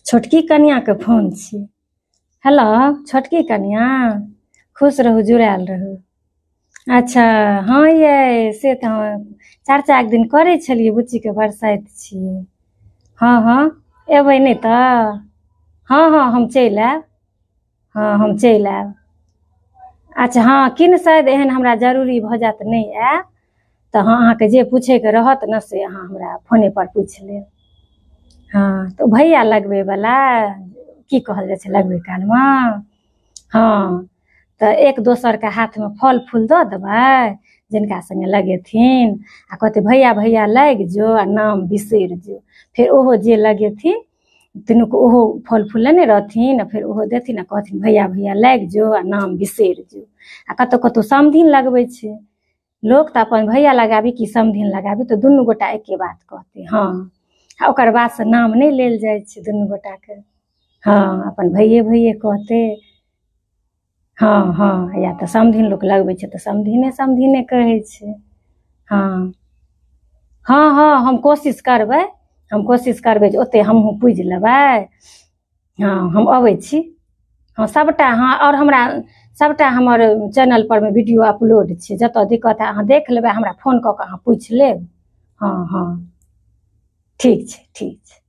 छोटकी कनिआँके फोन छी। हेलो छोटकी कनिआँ, खुश रहू, जुड़ायल रहू। अच्छा हँ यै, से तऽ चर्चा एक दिन करै छलियै, बुच्चीके बरसाइत छियै। हँ हँ एबै नहि तऽ? हँ हँ हम चलि आयब। हँ हम चलि आयब। अच्छा हँ, किन शायद एहन हमरा जरूरी भऽ जायत नहि आयब तऽ हँ, अहाँके जे पूछयके रहत ने से अहाँ हमरा फोनेपर पूछि लेब। हँ तऽ भैया लगबैवला की कहल जाइ छै लगबै कालमे? हँ तऽ एक दोसरके हाथमे फल फूल दऽ देबै जिनका सङ्गे लगेथिन, आ कहतै भैया भैया लागि जो आ नाम बिसरि जो। फेर ओहो जे लगेथिन तिनुक ओहो फल फूल लेने रहथिन, आ फेर ओहो देथिन आ कहथिन भैया भैया लागि जो आ नाम बिसरि जो। आ कतहु कतहु समधिन लगबै छै लोक, तऽ अपन भैया लगाबी कि समधिन लगाबी तऽ दुनू गोटा एके बात कहतै। हँ आ ओकर बादसँ नाम नहि लेल जाइ छै दुनू गोटाके। हँ अपन भैये भैये कहतै। हँ हँ या तऽ समधिन लोक लगबै छै तऽ समधिने समधिने कहै छै। हँ हँ हँ हम कोशिश करबै, हम कोशिश करबै जे ओतेक हमहूँ पुजि लेबै। हँ हम अबै छी। हँ सभटा, हँ आओर हमरा सभटा हमर चैनल परमे वीडियो अपलोड छै, जतऽ दिक्कत है अहाँ देख लेबै, हमरा फोन कऽ कऽ अहाँ पूछि लेब। हँ हँ ठीक छै, ठीक छै।